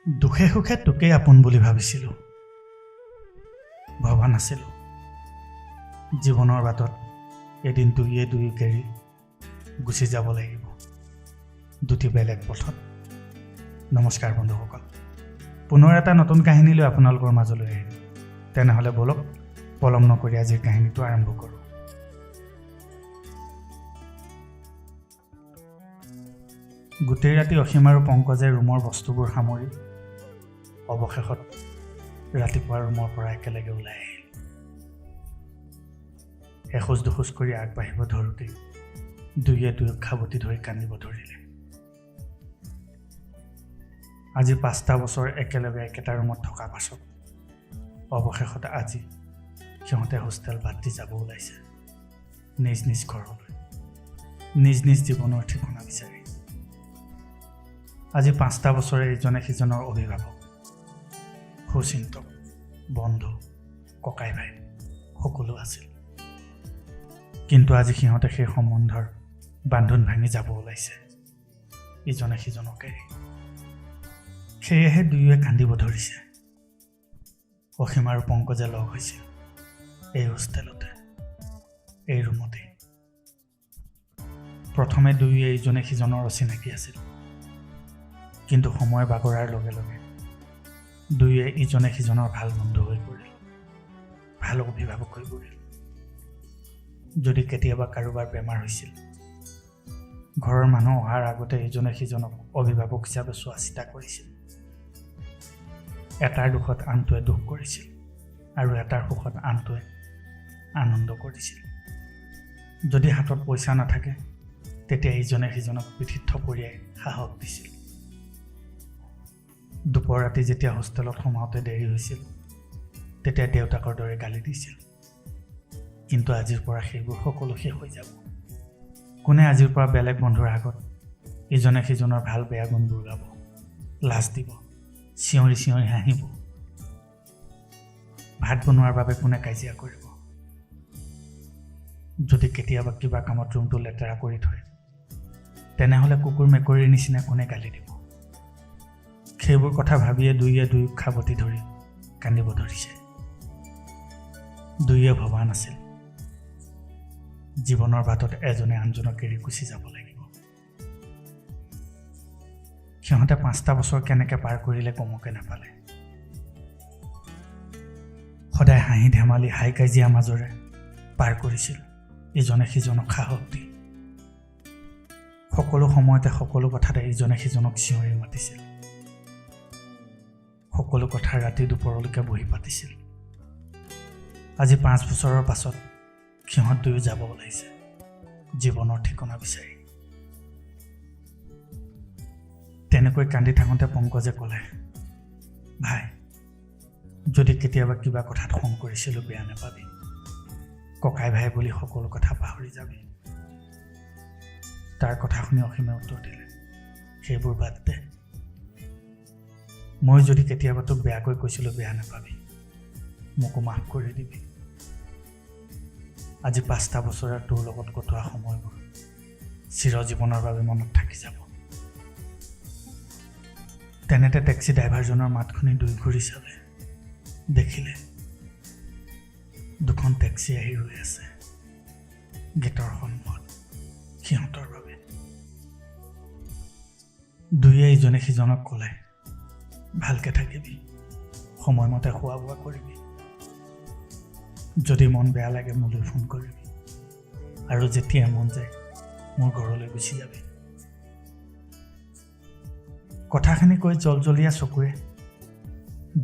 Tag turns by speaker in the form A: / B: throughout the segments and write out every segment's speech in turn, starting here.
A: দুখে সুখে তোকেই আপোন বুলি ভাবিছিলোঁ, ভবা নাছিলোঁ জীৱনৰ বাটত এদিন দুয়ে দুয়োকে এৰি গুচি যাব লাগিব দুটি বেলেগ পথত। নমস্কাৰ বন্ধুসকল, পুনৰ এটা নতুন কাহিনী লৈ আপোনালোকৰ মাজলৈ আহিলোঁ। তেনেহ'লে ব'লক, পলম নকৰি আজিৰ কাহিনীটো আৰম্ভ কৰোঁ। গোটেই ৰাতি অসীম আৰু পংকজে ৰুমৰ বস্তুবোৰ সামৰি অৱশেষত ৰাতিপুৱা ৰুমৰ পৰা একেলগে ওলাই আহিল। এখোজ দুখোজ কৰি আগবাঢ়িব ধৰোঁতেই দুয়ে দুয়োক সাৱটি ধৰি কান্দিব ধৰিলে। আজি 5টা বছৰ একেলগে একেটা ৰুমত থকা পাছত অৱশেষত আজি সিহঁতে হোষ্টেল বাদ দি যাব ওলাইছে নিজ নিজ ঘৰলৈ, নিজ নিজ জীৱনৰ ঠিকনা বিচাৰি। আজি 5টা বছৰে ইজনে সিজনৰ অভিভাৱক, সুচিন্তক, বন্ধু, ককাই ভাই সকলো আছিল। কিন্তু আজি সিহঁতে সেই সম্বন্ধৰ বান্ধোন ভাঙি যাব ওলাইছে ইজনে সিজনক এৰি। সেয়েহে দুয়োৱে কান্দিব ধৰিছে। অসীম আৰু পংকজে লগ হৈছিল এই হোষ্টেলতে, এই ৰুমতে। প্ৰথমে দুয়োৱে ইজনে সিজনৰ অচিনাকি আছিল, কিন্তু সময় বাগৰাৰ লগে লগে দুয়োৱে ইজনে সিজনৰ ভাল বন্ধু হৈ পৰিল, ভাল অভিভাৱক হৈ পৰিল। যদি কেতিয়াবা কাৰোবাৰ বেমাৰ হৈছিল, ঘৰৰ মানুহ অহাৰ আগতে ইজনে সিজনক অভিভাৱক হিচাপে চোৱা চিতা কৰিছিল। এটাৰ দুখত আনটোৱে দুখ কৰিছিল আৰু এটাৰ সুখত আনটোৱে আনন্দ কৰিছিল। যদি হাতত পইচা নাথাকে, তেতিয়া ইজনে সিজনক পিঠিত থপৰিয়াই সাহস দিছিল। দুপৰ ৰাতি যেতিয়া হোষ্টেলত সোমাওঁতে দেৰি হৈছিল, তেতিয়া দেউতাকৰ দৰে গালি দিছিল। কিন্তু আজিৰ পৰা সেইবোৰ সকলো শেষ হৈ যাব। কোনে আজিৰ পৰা বেলেগ বন্ধুৰ আগত ইজনে সিজনৰ ভাল বেয়া গুণবোৰ গাব, লাজ দিব, চিঞৰি চিঞৰি হাঁহিব? ভাত বনোৱাৰ বাবে কোনে কাজিয়া কৰিব? যদি কেতিয়াবা কিবা কামত ৰুমটো লেতেৰা কৰি থয়, তেনেহ'লে কুকুৰ মেকুৰীৰ নিচিনা কোনে গালি দিব? সেইবোৰ কথা ভাবিয়ে দুয়ে দুয়োক সাৱটি ধৰি কান্দিব ধৰিছে। দুয়ে ভবা নাছিল জীৱনৰ বাটত এজনে আনজনক এৰি গুচি যাব লাগিব। সিহঁতে 5টা বছৰ কেনেকৈ পাৰ কৰিলে গমকে নাপালে। সদায় হাঁহি ধেমালি, হাই কাজিয়া মাজৰে পাৰ কৰিছিল ইজনে সিজনক সাহস দি। সকলো সময়তে সকলো কথাতে ইজনে সিজনক চিঞৰি মাতিছিল। সকলো কথা ৰাতি দুপৰলৈকে বহি পাতিছিল। আজি 5 বছৰৰ পাছত সিহঁত দুয়ো যাব ওলাইছে জীৱনৰ ঠিকনা বিচাৰি। তেনেকৈ কান্দি থাকোঁতে পংকজে ক'লে, ভাই, যদি কেতিয়াবা কিবা কথাত খং কৰিছিলোঁ বেয়া নাপাবি, ককাই ভাই বুলি সকলো কথা পাহৰি যাবি। তাৰ কথা শুনি অসীমে উত্তৰ দিলে, সেইবোৰ বাদ দে, মই যদি কেতিয়াবা তোক বেয়াকৈ কৈছিলোঁ বেয়া নাপাবি, মোকো মাফ কৰি দিবি। আজি 5টা বছৰে তোৰ লগত কটোৱা সময়বোৰ চিৰজীৱনৰ বাবে মনত থাকি যাব। তেনেতে টেক্সি ড্ৰাইভাৰজনৰ মাত শুনি দুই ঘূৰি চালে, দেখিলে দুখন টেক্সি আহি ৰৈ আছে গেটৰ সন্মুখত সিহঁতৰ বাবে। দুয়ে ইজনে সিজনক ক'লে, ভালকে থাকিবি, সময়মতে খোৱা বোৱা কৰিবি, যদি মন বেয়া লাগে মোলৈ ফোন কৰিবি, আৰু যেতিয়া মন যায় মোৰ ঘৰলৈ গুচি যাবি। কথাখিনি কৈ জলজলীয়া চকুৰে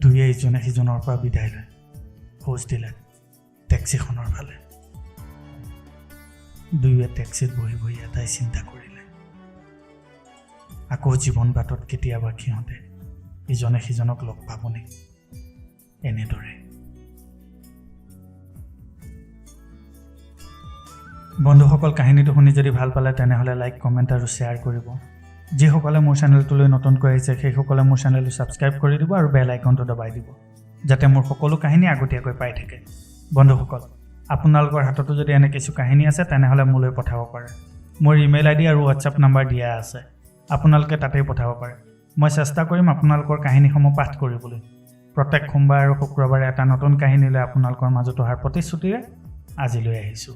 A: দুয়ে ইজনে সিজনৰ পৰা বিদায় লৈ খোজ দিলে টেক্সিখনৰ ফালে। দুয়োৱে টেক্সিত বহি বহি এটাই চিন্তা কৰিলে, আকৌ জীৱন বাটত কেতিয়াবা সিহঁতে ইজনে সিজনক লগ পাবনে এনেদৰে? বন্ধুসকল, কাহিনীটো শুনি যদি ভাল পালে তেনেহ'লে লাইক, কমেণ্ট আৰু শ্বেয়াৰ কৰিব। যিসকলে মোৰ চেনেলটোলৈ নতুনকৈ আহিছে সেইসকলে মোৰ চেনেলটো ছাবস্ক্ৰাইব কৰি দিব আৰু বেল আইকনটো দবাই দিব, যাতে মোৰ সকলো কাহিনী আগতীয়াকৈ পাই থাকে। বন্ধুসকল, আপোনালোকৰ হাততো যদি এনে কিছু কাহিনী আছে তেনেহ'লে মোলৈ পঠাব পাৰে। মোৰ ইমেইল আই ডি আৰু হোৱাটছআপ নাম্বাৰ দিয়া আছে, আপোনালোকে তাতেই পঠাব পাৰে। মই চেষ্টা কৰিম আপোনালোকৰ কাহিনীসমূহ পাঠ কৰিবলৈ। প্ৰত্যেক সোমবাৰ আৰু শুক্ৰবাৰে এটা নতুন কাহিনী লৈ আপোনালোকৰ মাজত অহাৰ প্ৰতিশ্ৰুতিৰে আজিলৈ আহিছোঁ।